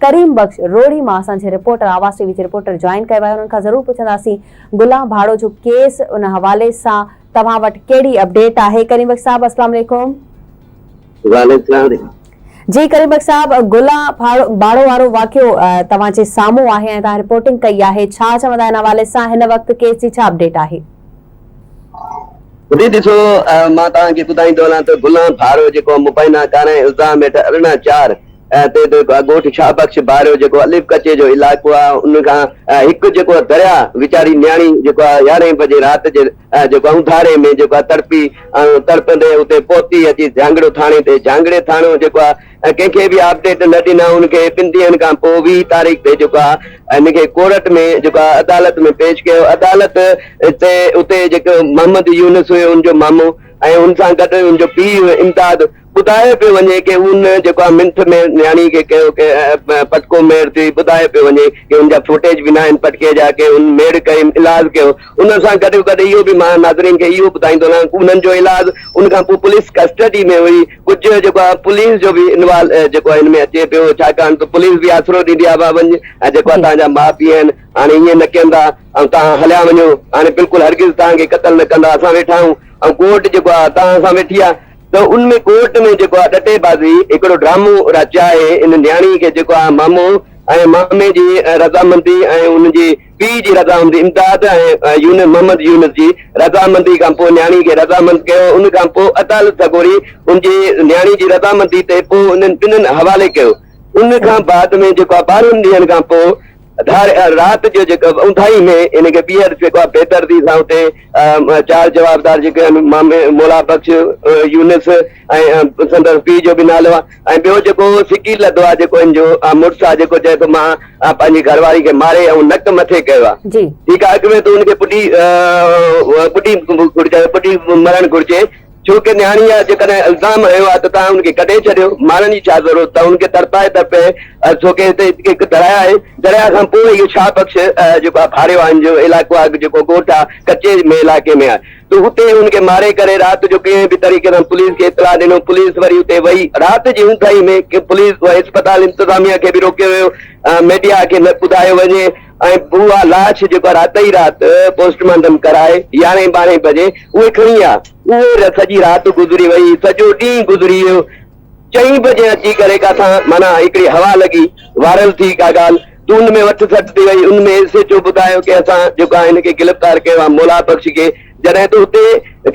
ڪريم بخش روهڙي مان اسان جي رپورٽر آواز ٽي وي جي رپورٽر جوائن ڪيو آهي انهن کان ضرور پڇنداسين گلان ڀاڙو جو ڪيس ان حوالي سان توهان وٽ ڪهڙي اپڊيٽ آهي ڪريم بخش صاحب اسلام عليڪم. وعليڪم السلام. جي ڪريم بخش صاحب گلان ڀاڙو وارو واقعو توهان جي سامهون آهي ۽ توهان رپورٽنگ ڪئي آهي ڇا چوندا ان حوالي سان هن وقت ڪيس جي ڇا اپڊيٽ آهي. ٻڌي ڏسو مان توهان کي ٻڌائيندو هلان ته گلان ڀاڙو جيڪو مبينا ڪارنهن الزام هيٺ 18 چار تي ڳوٺ شاهه بخش ڀاريو جيڪو الف ڪچي جو علائقو آهي ان کان هڪ جيڪو درياء ويچاري نياڻي جيڪو آهي يارهين بجي رات جي جيڪو آهي اونڌاري ۾ جيڪو آهي تڙپي ۽ تڙپندي اتي پهتي اچي جهانگڙو ٿاڻي تي جهانگڙي ٿاڻو جيڪو آهي ڪنهن کي به اپڊيٽ نه ڏنا ان کي ٻن ڏينهن کان پوء 20 تاريخ تي جيڪو آهي ان کي ڪورٽ ۾ جيڪو آهي عدالت ۾ پيش ڪيو عدالت تي اتي جيڪو محمد يونس هيو ان جو مامو ۽ ان سان گڏ ان جو پيء امداد ٻڌايو پيو وڃي ڪي ان جيڪو آ منٿ ۾ نياڻي کي ڪيو ڪي پٽڪو ميڙ ٿي ٻڌايو پيو وڃي ڪي ان جا فوٽيج به ناهن پٽڪي جا ڪي ان ميڙ ڪئي علاج ڪيو ان سان گڏ گڏ اهو به مان ناظرين کي اهو ٻڌائيندو رهان انهن جو علاج ان کان پوء پوليس ڪسٽڊي ۾ هئي ڪجهه جيڪو آ پوليس جو به انوال جيڪو آ ان ۾ اچي پيو ڇاڪاڻ ته پوليس به آسرو ڏيندي آ وڃ ۽ جيڪو آ توهان جا ماء پيء آهن هاڻي ائين نه ڪندا ۽ توهان هليا وڃو هاڻي بلڪل هرگز توهان کي قتل نه ڪندا اسان ويٺا آهيون ۽ ڪورٽ جيڪو آ توهان سان ويٺي آ ته ان ۾ ڪورٽ ۾ جيڪو آ ڏٽي بازي هڪڙو ڊرامو رچائي ان نياڻي کي جيڪو آ مامو ۽ مامي جي رضامندي ۽ ان جي پيء جي رضامندي امداد ۽ يونس محمد يونس جي رضامندي کان پوء نياڻي کي رضامند ڪيو ان کان پوء عدالت سڳوري ان جي نياڻي جي رضامندي تي پوء انهن ٻنهن حوالي ڪيو ان کان بعد ۾ جيڪو آ 12 ڏينهن کان پوء ڌار رات جو جيڪو اونداهي ۾ ان کي ٻيهر جيڪو آهي بيدردي سان اتي چار جوابدار جيڪي آهن مامي مولا بخش يونس ۽ سندس پيء جو به نالو آهي ۽ ٻيو جيڪو سڪي لڌو آهي جيڪو ان جو مڙس آهي جيڪو چئي ٿو مان پنهنجي گهر واري کي ماري ۽ نڪ مٿي ڪيو آهي ٺيڪ آهي اڳ ۾ ته ان کي پٽي پٽي گهرجي پٽي مرڻ گهرجي ڇو ڪه نياڻي آ جيڪڏهن الزام هنيو آ ته توهان ان کي ڪڍي ڇڏيو مارڻ جي ڇا ضرورت ته ان کي تڙپائي تڙپي ڇو ڪه هتي هڪ درياء آهي درياء کان پوء اهو شاهه بخش جيڪو آ ڀاريو آهن جو علائقو آ جيڪو ڳوٺ آ ڪچي ۾ علائقي ۾ آ ته اتي ان کي ماري ڪري رات جو ڪنهن به طريقي سان پوليس کي اطلاع ڏنو پوليس وري اتي وئي رات جي اونداهي ۾ پوليس اسپتال انتظاميا کي به روڪيو ويو ميڊيا کي نه ٻڌايو وڃي ۽ اها لاش جيڪو رات ئي رات پوسٽ مارٽم ڪرائي يارهين ٻارهين بجي اهي کڻي آيا. اهي سڄي رات گذري وئي، سڄو ڏينهن گذري ويو. چئين بجي اچي ڪري ڪاٿان معنيٰ هڪڙي هوا لڳي، وائرل ٿي ڪا ڳالهه ته ان ۾ وٺ سٽ ٿي وئي. ان ۾ ايس ايڇ او ٻڌايو ڪي اسان جيڪو آهي هن کي گرفتار ڪيو آهي مولا بخش کي. جڏهن ته اتي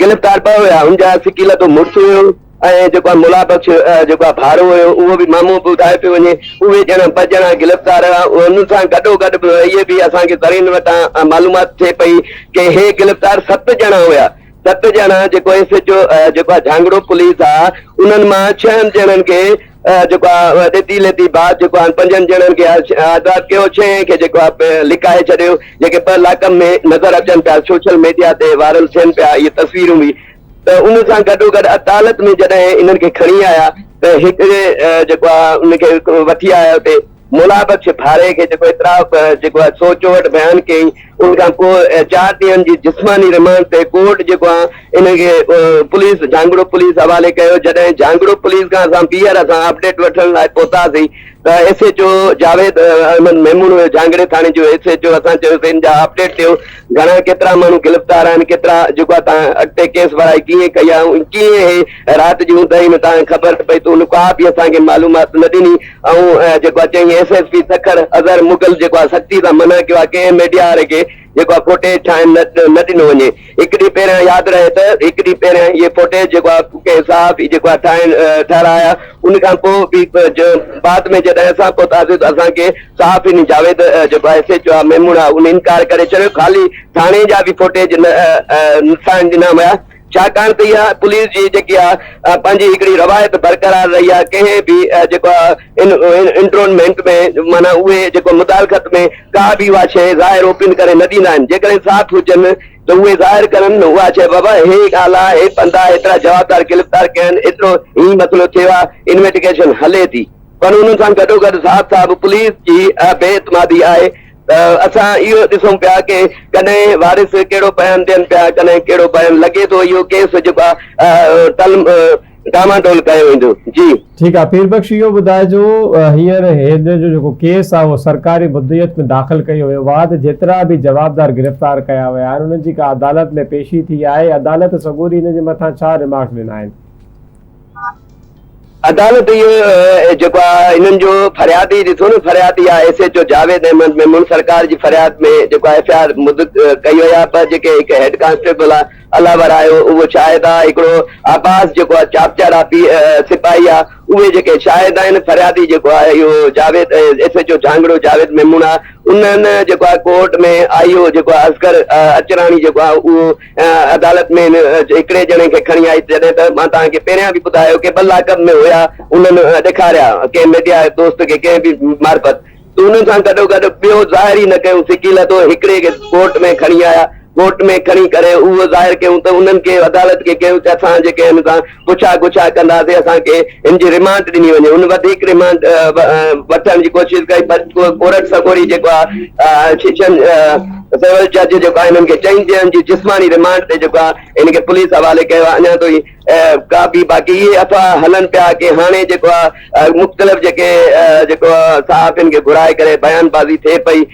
گرفتار ٻه هيا، هن جا سڪيلڌو مڙس هيو. ۽ جيڪو آهي مولا بخش جيڪو آهي ڀاڙو هيو اهو به مامو به ٻڌايو پيو وڃي اهي ڄڻا ٻه ڄڻا گرفتار هيا انهن سان گڏو گڏ به اهي به اسان کي ذريعن وٽان معلومات ٿئي پئي ڪي هي گرفتار ست ڄڻا هيا ست ڄڻا جيڪو ايس ايچ او جيڪو آهي جهانگڙو پوليس آهي انهن مان ڇهن ڄڻن کي جيڪو آهي ڏيتي ليتي بعد جيڪو آهي پنجن ڄڻن کي آزاد ڪيو ڇهين کي جيڪو آهي لڪائي ڇڏيو جيڪي ٻه لاڪم ۾ نظر اچن پيا سوشل ميڊيا تي وائرل ٿين پيا اهي تصويرون به ته ان سان گڏوگڏ عدالت ۾ جڏهن انهن کي کڻي آيا ته هڪڙي جيڪو آهي ان کي وٺي آيا اتي مولا بخش ڀاري کي جيڪو اعتراف جيڪو آهي سو چوهٺ بيان ڪيائين ان کان پوء چار ڏينهن جي جسماني رمانڊ تي ڪورٽ جيڪو آهي ان کي پوليس جهانگڙو پوليس حوالي ڪيو جڏهن جهانگڙو پوليس کان اسان ٻيهر اسان اپڊيٽ وٺڻ لاء پهتاسين ته S H O Javed Ahmed Memon هيو جهانگڙي ٿاڻي جو ايس ايڇ او اسان چيو ته ان جا اپڊيٽ ڏيو گهڻا ڪيترا ماڻهو گرفتار آهن ڪيترا جيڪو آهي تان اڳتي ڪيس ورائي ڪيئن ڪئي آهي ۽ ڪيئن هي رات جي اونداهي ۾ تان خبر پئي ته ان ڪا به اسان کي معلومات نه ڏني ۽ جيڪو آهي چيائين S S P Sukkur Azhar Mughal جيڪو آهي سختي سان منع ڪيو آهي ڪنهن ميڊيا واري کي جيڪو آهي فوٽيج ٺاهڻ نه ڏنو وڃي هڪ ڏينهن پهريان ياد رهي ته هڪ ڏينهن پهريان اهي فوٽيج جيڪو آهي ڪنهن صحافي جيڪو آهي ٺاهڻ ٺهرايا ان کان پوء به بعد ۾ جڏهن اسان پهتاسين ته اسان کي صحافين جاويد جيڪو آهي ايس ايڇ او آهي ميمڻ آهي ان انڪار ڪري ڇڏيو خالي ٿاڻي جا به فوٽيج نه ٺاهڻ ڏنا ويا ڇاڪاڻ ته اها پوليس جي جيڪي آهي پنهنجي هڪڙي روايت برقرار رهي آهي ڪنهن به جيڪو آهي ان انٽرونمينٽ ۾ معنيٰ اهي جيڪو مدالخت ۾ ڪا به اها شيء ظاهر اوپن ڪري نه ڏيندا آهن جيڪڏهن صاف هجن ته اهي ظاهر ڪرن نه اها شيء بابا هي ڳالهه آهي هي پنڌ آهي هيترا جوابدار گرفتار ڪيا آهن ايترو هي مسئلو ٿيو آهي انويٽيگيشن هلي ٿي پر انهن سان گڏوگڏ صاحب صاحب پوليس جي بي اعتمادي آهي ته اسان اهو ڏسون پيا ڪي ڪڏهن وارث ڪهڙو بيان ڏين پيا ڪڏهن ڪهڙو بيان لڳي ٿو اهو ڪيس جيڪو آهي ٽل ڊاماڊول ڪيو ويندو جي. ٺيڪ آ پير بخش اهو ٻڌائجو هينئر هن جو جيڪو ڪيس آ اهو سرڪاري مدعيت ۾ داخل ڪيو ويو آ ته جيترا به جوابدار گرفتار ڪيا ويا آهن انهن جي ڪا عدالت ۾ پيشي ٿي آهي عدالت سڳوري هن جي مٿان ڇا ريمارڪس ڏنا آهن. عدالت اهو جيڪو آ هنن جو فريادي ڏسو نه فريادي آ S H O Javed Ahmed Memon سرڪار جي فرياد ۾ جيڪو آ ايف I R مد ڪئي وئي آ پر جيڪي هڪ هيڊ ڪانسٽيبل آ الله ورايو اهو شاهد آ هڪڙو عباس جيڪو آ چاپچڙ آ پي سپاهي آ اهي جيڪي شاهد آهن فريادي جيڪو آ اهو Javed S H O Jhangro Javed Memon آ انهن جيڪو آ ڪورٽ ۾ آئي او جيڪو آ اصغر اچراڻي جيڪو آ اهو عدالت ۾ هڪڙي ڄڻي کي کڻي آئي جڏهن ته مان توهان کي پهريان به ٻڌايو ڪي ٻه لاڪ اپ ۾ هيا انهن ڏيکاريا ڪنهن ميڊيا دوست کي ڪنهن به معرفت ته انهن سان گڏو گڏ ٻيو ظاهر ئي نه ڪيون سڪي لڌو هڪڙي کي ڪورٽ ۾ کڻي آيا ڪورٽ ۾ کڻي ڪري اهو ظاهر ڪيون ته انهن کي عدالت کي ڪيون ته اسان جيڪي هن سان پڇا ڳڇا ڪنداسين اسان کي هن جي ريمانڊ ڏني وڃي هن وڌيڪ ريمانڊ وٺڻ جي ڪوشش ڪئي پر ڪورٽ سڳوري جيڪو آهي شيشن سول جج جيڪو آهي هنن کي چئن ڏينهن جي جسماني ريمانڊ تي جيڪو آهي هن کي پوليس حوالي ڪيو آهي اڃا تائين ڪا به باقي اهي افواهه هلن پيا ڪي هاڻي جيڪو آهي مختلف جيڪي جيڪو صحافين کي گهرائي ڪري بيان بازي ٿئي پئي.